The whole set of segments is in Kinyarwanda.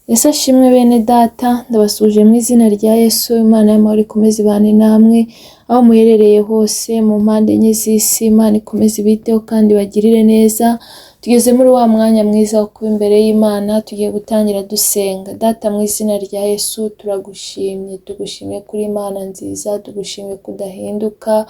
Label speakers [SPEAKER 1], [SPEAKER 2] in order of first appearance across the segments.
[SPEAKER 1] Yesu ashimwe bene data, ndabasuhuje mu izina rya Yesu. Imana y'amahoro ikomeze ibane namwe aho muherereye hose mu mpande enye z'isi. Imana ikomeze ibiteho kandi ibagirire neza. Tugeze muri wa mwanya mwiza wo kuba imbere y'Imana, tugiye gutangira dusenga. Data, mu izina rya Yesu turagushimye, tugushimye kuri Imana nziza, tugushimye kudahinduka.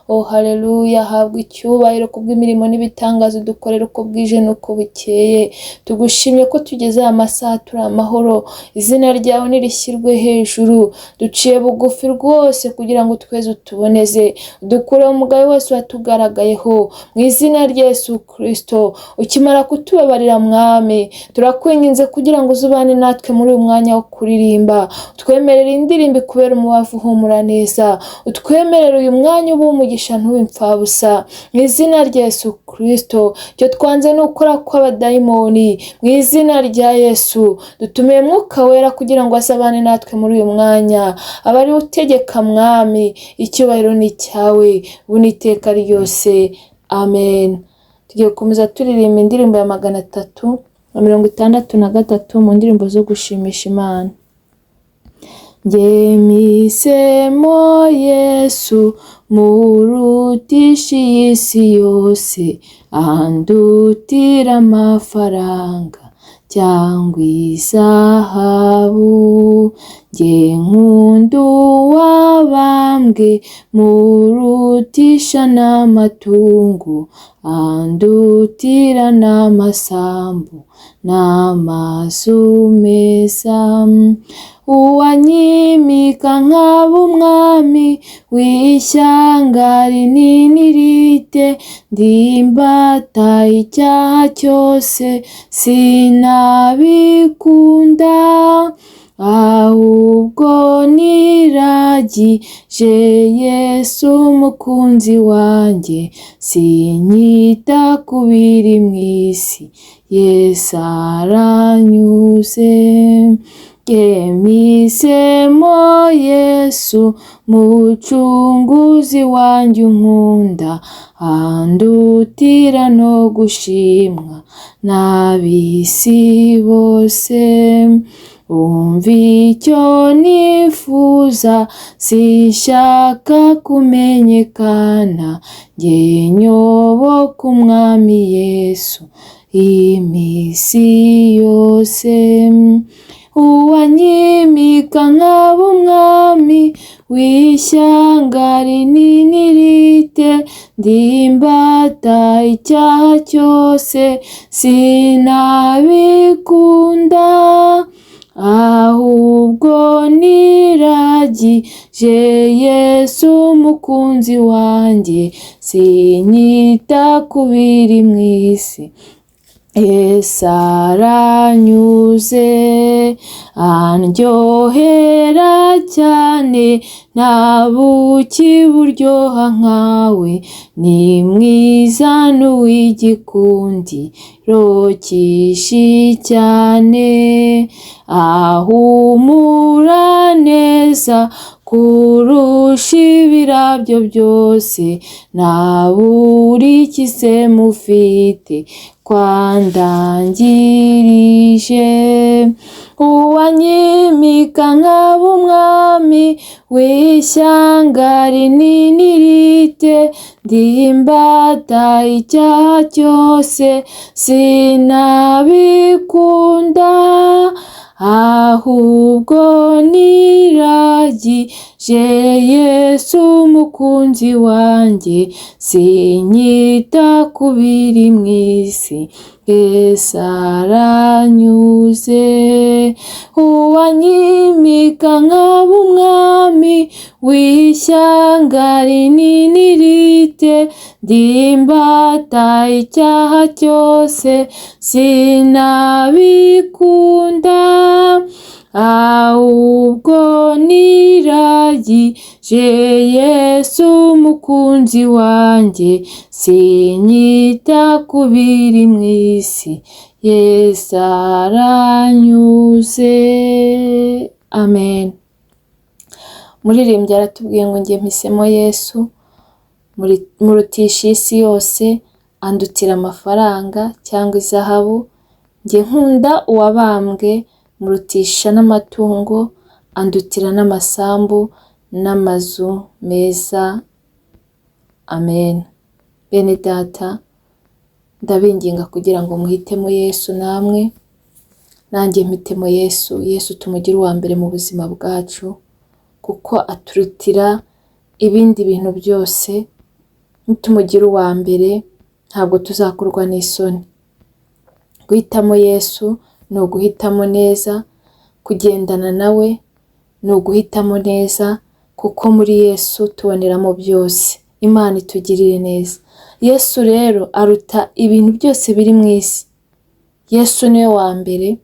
[SPEAKER 1] Oh haleluya, habwa icyubahiro kubw'imirimo n'ibitangazo dukorera uko bwije n'uko bukeye. Tugushimye ko tugeze aya masaha turi amahoro, izina ryawe nirishyirwe hejuru. Duciye bugufi rwose kugira ngo tweze utuboneze, dukureho umugayo wose watugaragayeho mu izina rya Yesu Kristo. Ukimara kutubabarira Mwami, turakwinginze kugira ngo uzubane natwe muri uyu mwanya wo kuririmba, utwemerere indirimbo ikubera umubavu uhumura neza, utwemerere uyu mwanya uba umugisha ntube impfabusa mu izina rya Yesu Kristo. Icyo twanze ni ukora kw'abadayimoni mu izina rya Yesu. Dutumiye Mwuka Wera kugira ngo azabane natwe muri uyu mwanya, abe ari we utegeka Mwami. Icyubahiro ni icyawe ubu n'iteka ryose, amen. Tugiye gukomeza turirimba indirimbo ya 363 mu ndirimbo zo gushimisha Imana. Njye mpisemo Yesu murutisha iyi si yose, andutira amafaranga cyangwa izahabu. Njye nkunda uwabambwe murutisha n'amatungo, andutira n'amasambu n'amazu meza. Uwanyimika nkaba umwami w'ishyanga rinini rite, ndi imbata icyaha cyose sinabikunda, ahubwo niragije Yesu umukunzi wanjye, sinyita ku biri mu isi, Yesu aranyuze. Mpisemo Yesu mucunguzi wanjye unkunda, andutira no gushimwa n'ab'isi bose. Umva icyo nifuza, sinshaka kumenyekana, njye nyoboka Umwami Yesu iminsi yose. Uwanyimika nkaba umwami w'ishyanga rinini rite, ndi imbata icyaha cyose sinabikunda, ahubwo niragije Yesu umukunzi wanjye, sinyita ku biri mu isi, Yesu aranyuze. Andyohera cyane nta buki buryoha nkawe, ni mwiza n'uw'igikundiro cyinshi cyane, ahumura neza kurusha ibirabyo byose, nabura iki se mufite kwandangirije. Uwanyimika nkaba umwami w'ishyanga rinini rite, ndi imbata icyaha cyose sinabikunda, ahubwo niragije Yesu umukunzi wanjye, sinyita ku biri mu isi, Yesu aranyuze. Uwanyimika nkaba umwami w'ishyanga rinini rite, ndi imbata icyaha cyose sinabikunda, ahubwo niragije Yesu umukunzi wanjye, sinyita ku biri mu isi, Yesu aranyuze. Amen. Umuririmbyi aratubwiye ngo njye mpisemo Yesu murutisha isi yose, andutira amafaranga cyangwa izahabu, njye nkunda uwabambwe murutisha n'amatungo, andutira n'amasambu n'amazu meza. Amen. Bene data, ndabinginga kugira ngo muhitemo Yesu namwe, nanjye mpitemo Yesu. Yesu tumugire uwa mbere mu buzima bwacu, kuko aturutira ibindi bintu byose. Nitumugira uwa mbere ntabwo tuzakorwa n'isoni. Guhitamo Yesu ni uguhitamo neza, kugendana nawe ni uguhitamo neza, kuko muri Yesu tuboneramo byose. Imana itugirire neza. Yesu rero aruta ibintu byose biri mu isi. Yesu niwe wa mbere,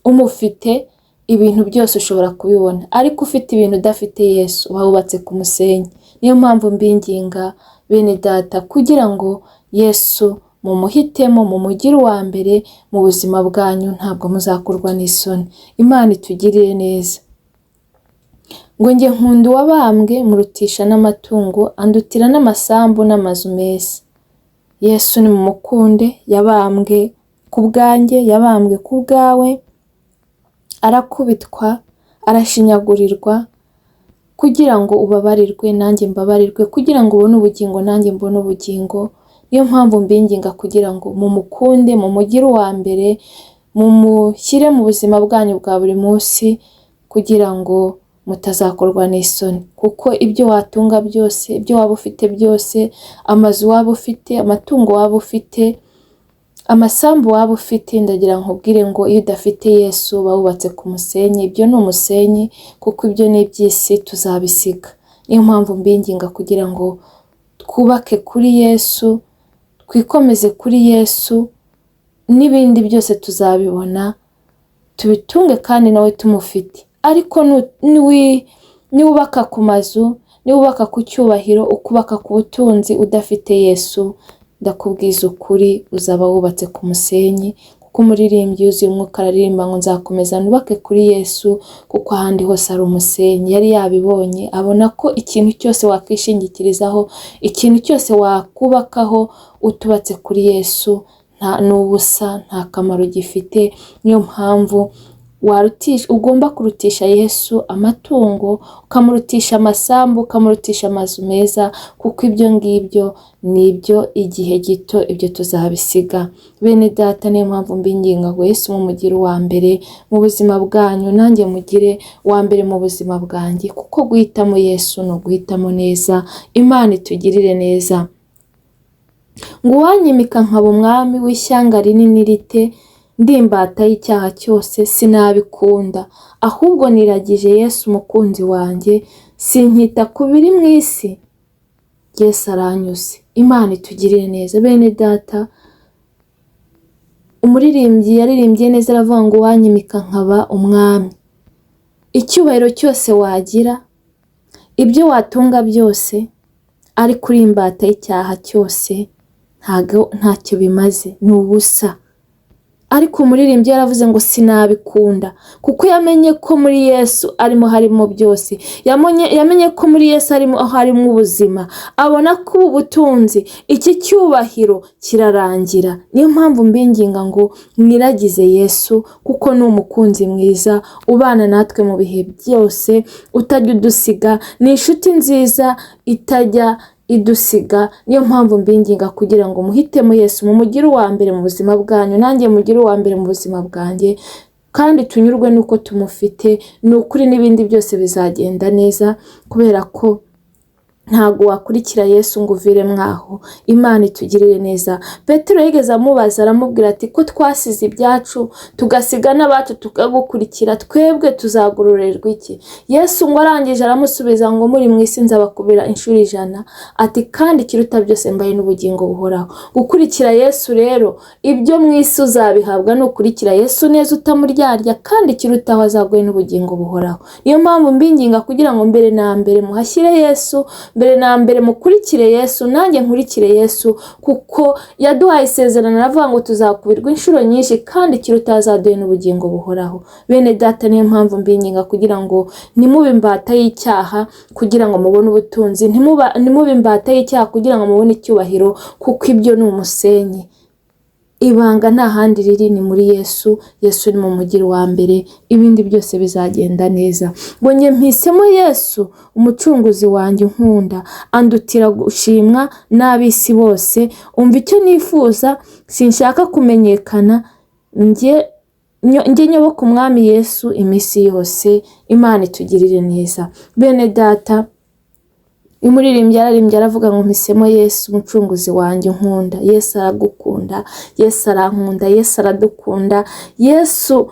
[SPEAKER 1] umufite ibintu byose ushobora kubibona, ariko ufite ibintu udafite Yesu uba wubatse ku musenyi. Niyo mpamvu mbinginga bene data kugira ngo Yesu mumuhitemo, mumugire uwa mbere mu buzima bwanyu, ntabwo muzakorwa n'isoni. Imana itugirire neza. Ngo njye nkunda uwabambwe, murutisha n'amatungo, andutira n'amasambu n'amazu meza. Yesu nimumukunde, yabambwe ku bwanjye, yabambwe ku bwawe, arakubitwa, arashinyagurirwa, kugira ngo ubabarirwe nanjye mbabarirwe, kugira ngo ubone ubugingo nanjye mbone ubugingo. Niyo mpamvu mbinginga kugira ngo mumukunde, mumugire uwa mbere, mumushyire mu buzima bwanyu bwa buri munsi, kugira ngo mutazakorwa n'isoni. Kuko ibyo watunga byose, ibyo waba ufite byose, amazu waba ufite, amatungo waba ufite, amasambu waba ufite, ndagira nkubwire ngo iyo udafite Yesu uba wubatse ku musenyi. Ibyo ni umusenyi, kuko ibyo ni iby'isi tuzabisiga. Niyo mpamvu mbinginga kugira ngo twubake kuri Yesu, twikomeze kuri Yesu, n'ibindi byose tuzabibona, tubitunge kandi nawe tumufite. Ariko niwubaka ku mazu, niwubaka ku cyubahiro, ukubaka ku butunzi udafite Yesu, ndakubwiza ukuri uzaba wubatse ku musenyi. Kuko umuririmbyi yuzuye umwuka araririmba ngo nzakomeza nubake kuri Yesu, kuko ahandi hose ari umusenyi. Yari yabibonye, abona ko ikintu cyose wakwishingikirizaho, ikintu cyose wakubakaho utubatse kuri Yesu nta n'ubusa, nta kamaro gifite. Niyo mpamvu ugomba kurutisha Yesu amatungo, ukamurutisha amasambu, ukamurutisha amazu meza, kuko ibyo ngibyo ni ibyo igihe gito, ibyo tuzabisiga. Bene data, niyo mpamvu mbinginga ngo Yesu mumugire uwa mbere mu buzima bwanyu, nanjye mugire uwa mbere mu buzima bwanjye, kuko guhitamo Yesu ni uguhitamo neza. Imana itugirire neza. Ngo uwanyimika nkaba umwami w'ishyanga rinini rite, ndi imbata y'icyaha cyose, sinabikunda, ahubwo niragije Yesu umukunzi wanjye, sinkita ku biri mu isi. Yesu aranyuze. Imana itugirire neza. Bene data, umuririmbyi yaririmbye neza aravuga ngo uwanyimika nkaba umwami. Icyubahiro cyose wagira, ibyo watunga byose, ariko uri imbata y'icyaha cyose, ntacyo bimaze, ni ubusa. Ariko umuririmbyi yaravuze ngo sinabikunda, kuko yamenye ko muri Yesu arimo harimo byose. Yamenye ko muri Yesu arimo harimo ubuzima. Abona ko ubu butunzi, iki cyubahiro kirarangira. Niyo mpamvu mbinginga ngo mwiragize Yesu, kuko ni umukunzi mwiza ubana natwe mu bihe byose, utajya udusiga, ni inshuti nziza itajya idusiga. Niyo mpamvu mbinginga kugira ngo muhitemo Yesu, mumugire uwa mbere mu buzima bwanyu, nanjye mugire uwa mbere mu buzima bwanjye, kandi tunyurwe n'uko tumufite. Ni ukuri n'ibindi byose bizagenda neza, kubera ko ntabwo wakurikira Yesu ngo uvire mwaho. Imana itugirire neza. Petero yigeze amubaza aramubwira ati ko twasize ibyacu tugasiga n'abacu tukagukurikira, twebwe tuzagororerwa iki? Yesu ngo arangije aramusubiza ngo muri mu isi nzabakubira inshuro 100, ati kandi ikiruta byose mbaye n'ubugingo buhoraho. Gukurikira Yesu rero, ibyo mu isi uzabihabwa nukurikira Yesu neza utamuryarya, kandi ikirutaho azaguhe n'ubugingo buhoraho. Niyo mpamvu mbinginga kugira ngo mbere na mbere muhashyire Yesu, mbere na mbere mukurikire Yesu, nanjye nkurikire Yesu, kuko yaduhaye isezerano aravuga ngo tuzakubirwa inshuro nyinshi, kandi ikiruta azaduhe n'ubugingo buhoraho. Bene data, niyo mpamvu mbinginga kugira ngo ntimube imbata y'icyaha kugira ngo mubone ubutunzi, ntimube imbata y'icyaha kugira ngo mubone icyubahiro, kuko ibyo ni umusenyi. Ibanga nta handi riri, ni muri Yesu. Yesu ni mu mugiri wa mbere, ibindi byose bizagenda neza. Ngo njye mpisemo Yesu umucunguzi wanjye unkunda, andutira gushimwa n'ab'isi bose. Umva icyo nifuza, sinshaka kumenyekana, njye nyoboka umwami Yesu iminsi yose. Imana itugirire neza. Bene data, umuririmbyi yararimbye aravuga ngo mpisemo Yesu umucunguzi wanjye unkunda. Yesu aragukunda, Yesu arankunda, Yesu aradukunda. Yesu,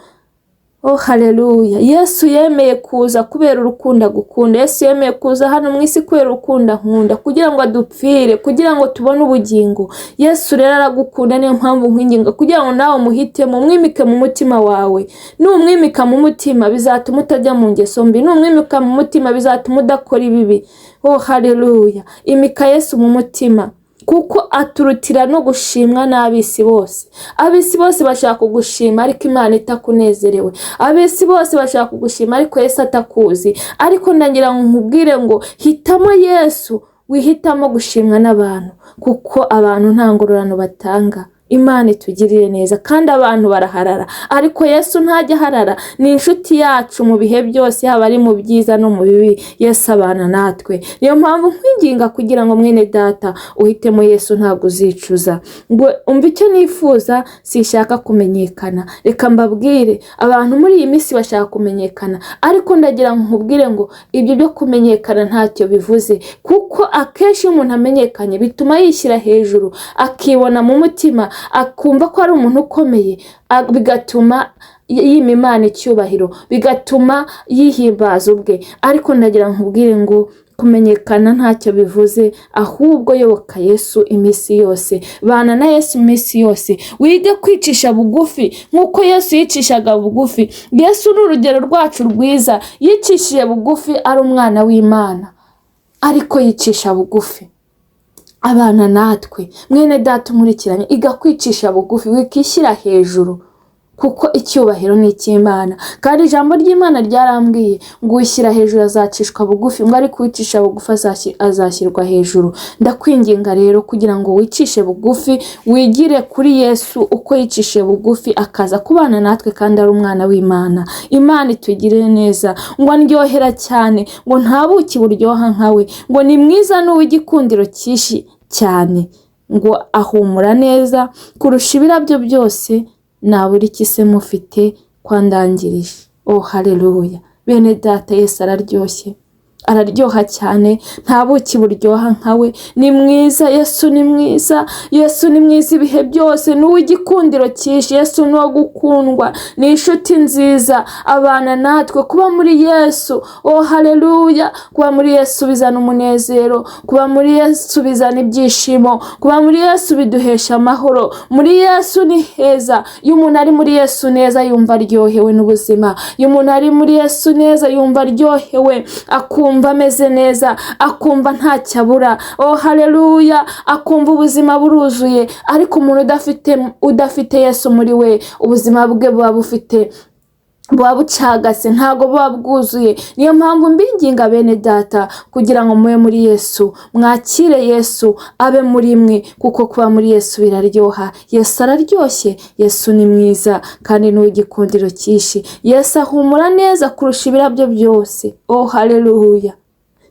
[SPEAKER 1] oh haleluya, Yesu yemeye kuza kubera urukundo agukunda. Yesu yemeye kuza hano mu isi kubera urukundo ankunda, kugira ngo adupfire, kugira ngo tubone ubugingo. Yesu rero aragukunda, niyo mpamvu nkwinginga kugira ngo nawe umuhitemo, umwimike mu mutima wawe. Numwimika mu mutima bizatuma utajya mu ngeso mbi, numwimika mu mutima bizatuma udakora ibibi. Oh haleluya, imika Yesu mu mutima, kuko aturutira no gushimwa n'ab'isi bose. Ab'isi bose bashaka kugushima ariko Imana itakunezerewe. Ab'isi bose bashaka kugushima ariko Yesu atakuzi. Ariko ndagira ngo nkubwire ngo hitamo Yesu, wihitamo gushimwa n'abantu, kuko abantu nta ngororano batanga. Imana itugirire neza, kandi abantu baraharara ariko Yesu ntajya aharara. Ni inshuti yacu mu bihe byose, yaba ari mu byiza no mu bibi, Yesu abana natwe. Niyo mpamvu nkwinginga kugira ngo mwene data uhitemo Yesu, ntabwo uzicuza. Ngo umva icyo nifuza, sinshaka kumenyekana. Reka mbabwire, abantu muri iyi minsi bashaka kumenyekana, ariko ndagira ngo nkubwire ngo ibyo byo kumenyekana ntacyo bivuze, kuko akenshi iyo umuntu amenyekanye bituma yishyira hejuru, akibona mu mutima, akumva ko ari umuntu ukomeye, bigatuma yima Imana icyubahiro, bigatuma yihimbaza ubwe. Ariko ndagira nkubwire ngo kumenyekana ntacyo bivuze, ahubwo yoboka Yesu iminsi yose, bana na Yesu iminsi yose, wige kwicisha bugufi nk'uko Yesu yicishaga bugufi. Yesu ni urugero rwacu rwiza, yicishije bugufi ari umwana w'Imana, ariko yicisha bugufi abana natwe. Mwene data unkurikiranye, iga kwicisha bugufi, wikishyira hejuru, kuko icyubahiro ni icy'Imana. Kandi ijambo ry'Imana ryarambwiye ngo uwishyira hejuru azacishwa bugufi, ngo ariko uwicisha bugufi azashyirwa hejuru. Ndakwinginga rero kugira ngo wicishe bugufi, wigire kuri Yesu uko yicishije bugufi akaza kubana natwe kandi ari umwana w'Imana. Imana itugirire neza. Ngo ndyohera cyane, ngo nta buki buryoha nkawe, ngo ni mwiza n'uw'igikundiro cyinshi cyane, ngo ahumura neza kurusha ibirabyo byose, nabura iki se mufite kwandangirije. Oh haleluya, bene data, Yesu araryoshye, araryoha cyane, nta buki buryoha nkawe. Ni mwiza, Yesu ni mwiza, Yesu ni mwiza ibihe byose, ni uw'igikundiro cyinshi. Yesu ni uwo gukundwa, ni inshuti nziza, abana natwe. Kuba muri Yesu, oh haleluya, kuba muri Yesu bizana umunezero, kuba muri Yesu bizana ibyishimo, kuba muri Yesu biduhesha amahoro. Muri Yesu ni heza. Iyo umuntu ari muri Yesu neza yumva aryohewe n'ubuzima. Iyo umuntu ari muri Yesu neza yumva aryohewe, akumva ameze neza, akumva ntacyo abura. Oh haleluya, akumva ubuzima buruzuye. Ariko umuntu udafite Yesu muri we, ubuzima bwe buba bucagase, ntago buba bwuzuye. Niyo mpamvu mbinginga bene data kugira ngo mube muri Yesu, mwakire Yesu abe muri mwe, kuko kuba muri Yesu biraryoha. Yesu araryoshye, Yesu ni mwiza kandi ni uw'igikundiro cyinshi. Yesu ahumura neza kurusha ibirabyo byose. Oh haleluya,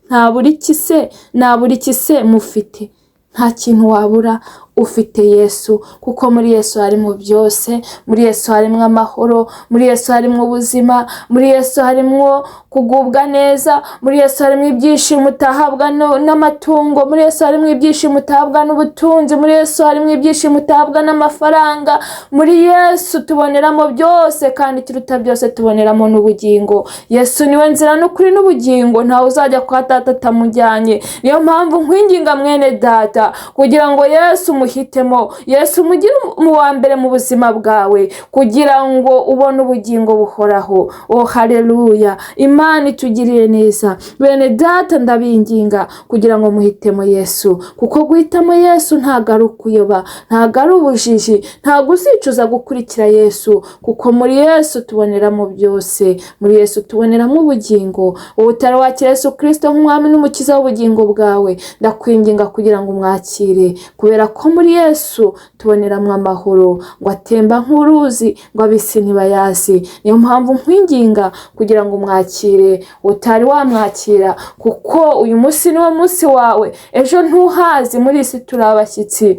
[SPEAKER 1] ntabura iki se, nabura iki se mufite? Nta kintu wabura ufite Yesu, kuko muri Yesu harimo byose. Muri Yesu harimo amahoro, muri Yesu harimo ubuzima, muri Yesu harimo kugubwa neza, muri Yesu harimo ibyishimo utahabwa n'amatungo, muri Yesu harimo ibyishimo utahabwa n'ubutunzi, muri Yesu harimo ibyishimo utahabwa n'amafaranga. Muri Yesu tuboneramo byose, kandi ikiruta byose tuboneramo n'ubugingo. Yesu niwe nzira n'ukuri n'ubugingo, ntawe uzajya kwa data atamujyanye. Niyo mpamvu nkwinginga mwene data kugira ngo Yesu umuhitemo, Yesu umugire mu wa mbere mu buzima bwawe, kugira ngo ubone ubugingo buhoraho. Oh haleluya, Imana itugirire neza. Bene data ndabinginga kugira ngo muhitemo Yesu, kuko guhitamo Yesu ntago ari ukuyoba, ntago ari ubujiji, ntago uzicuza gukurikira Yesu, kuko muri Yesu tuboneramo byose, muri Yesu tuboneramo ubugingo. Wowe utari wakira Yesu Kristo nk'umwami n'umukiza w'ubugingo bwawe, ndakwinginga kugira ngo umwakire, kubera ko muri Yesu tuboneramo amahoro, ngo atemba nk'uruzi, ngo ab'isi ntibayazi. Niyo mpamvu nkwinginga kugira ngo umwakire utari wamwakira, kuko uyu munsi niwo munsi wawe, ejo ntuhazi. Muri isi turi abashyitsi,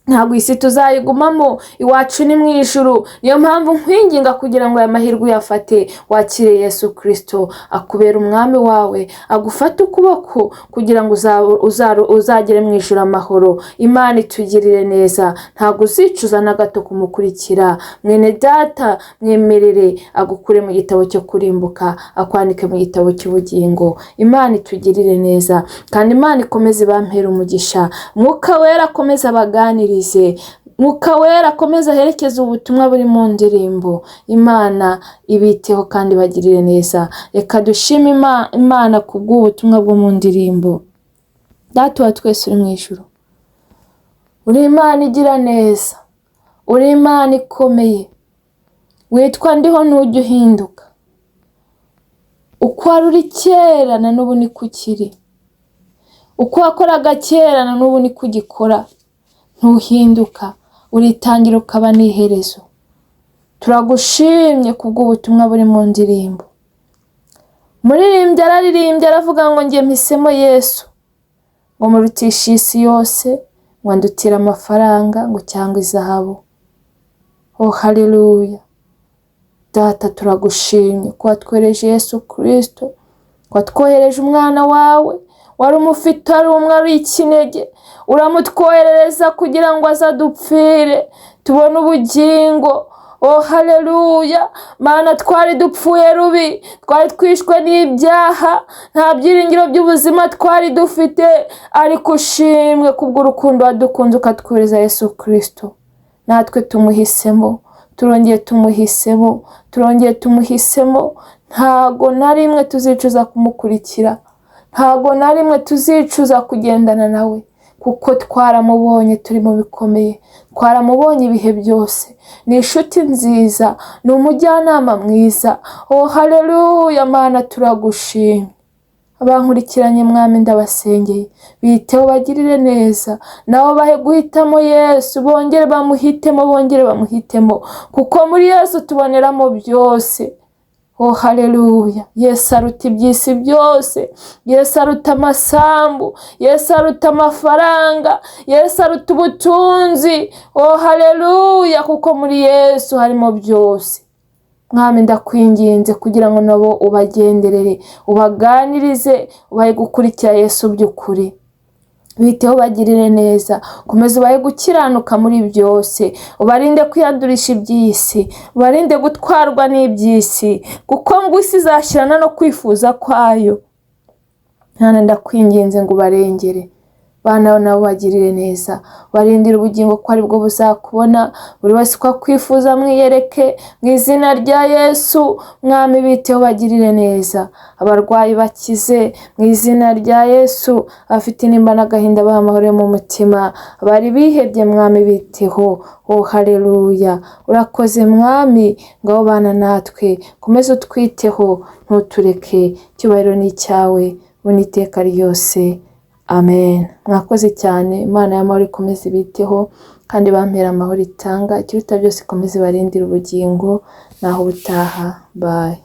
[SPEAKER 1] ntabwo isi tuzayigumamo, iwacu ni mu ijuru. Niyo mpamvu nkwinginga kugira ngo aya mahirwe uyafate, wakire Yesu Kirisito akubera umwami wawe, agufate ukuboko kugira ngo uzagere mu ijuru amahoro. Imana itugirire neza, ntabwo uzicuza na gato kumukurikira. Mwene data, mwemerere agukure mu gitabo cyo kurimbuka, akwandike mu gitabo cy'ubugingo. Imana itugirire neza, kandi Imana ikomeze ibampere umugisha. Mwuka Wera akomeze abaganirize, Mwuka Wera akomeze aherekeze ubutumwa buri mu ndirimbo. Imana ibiteho kandi bagirire neza. Reka dushime Imana ku bw'ubutumwa bwo mu ndirimbo. Data wa twese uri mu ijuru, uri Imana igira neza, uri Imana ikomeye, witwa ndiho ntujya uhinduka. Uko wari uri kera na n'ubu niko ukiri, uko wakoraga kera na n'ubu niko ugikora, ntuhinduka, uritangira ukaba n'iherezo. Turagushimye kubw'ubutumwa buri mu ndirimbo. Umuririmbyi araririmbye aravuga ngo njye mpisemo Yesu, ngo murutishe isi yose, ngo andutire amafaranga ngo cyangwa izahabu. Oh haleluya! Data, turagushimye ko watwohereje Yesu Kirisito, ko watwohereje umwana wawe wari umufite ari umwe, ari ikinege, uramutwoherereza kugira ngo aze adupfire tubone ubugingo. Oh haleluya! Mana, twari dupfuye rubi, twari twishwe n'ibyaha, nta byiringiro by'ubuzima twari dufite, ariko ushimwe kubw'urukundo wadukunze ukatwohereza Yesu Kirisito. Natwe tumuhisemo, turongeye tumuhisemo, turongeye tumuhisemo. Ntago na rimwe tuzicuza kumukurikira, ntago na rimwe tuzicuza kugendana nawe, kuko twaramubonye turi mu bikomeye, twaramubonye ibihe byose. Ni inshuti nziza, ni umujyanama mwiza. Oh haleluya! Mana, turagushimye. Abankurikiranye mwami, ndabasengeye, biteho bagirire neza, nabo bahe guhitamo Yesu, bongere bamuhitemo, bongere bamuhitemo, kuko muri Yesu tuboneramo byose. Oh haleluya! Yesu aruta iby'isi byose, Yesu aruta amasambu, Yesu aruta amafaranga, Yesu aruta ubutunzi. Oh haleluya! Kuko muri Yesu harimo byose. Mwami, ndakwinginze kugira ngo nabo ubagenderere, ubaganirize, ubahe gukurikira Yesu by'ukuri. Biteho bagirire neza, komeza ubahe gukiranuka muri byose, ubarinde kwiyandurisha iby'isi, ubarinde gutwarwa n'iby'isi, kuko ngo isi izashyirana no kwifuza kwayo. Mwana, ndakwinginze ngo ubarengere, bana nabo bagirire neza, barindire ubugingo ko aribwo buzakubona. Buri wese uko akwifuza mwiyereke mu izina rya Yesu. Mwami, biteho bagirire neza, abarwayi bakize mu izina rya Yesu, abafite intimba n'agahinda baha amahoro yo mu mutima, abari bihebye mwami biteho. Oh haleluya! Urakoze mwami, ngaho bana natwe, komeza utwiteho, ntutureke. Icyubahiro ni icyawe ubu n'iteka ryose, amen. Mwakoze cyane. Imana y'amahoro ikomeze ibiteho kandi bampera amahoro itanga, ikiruta byose ikomeze ibarindire ubugingo. Naho ubutaha, bye.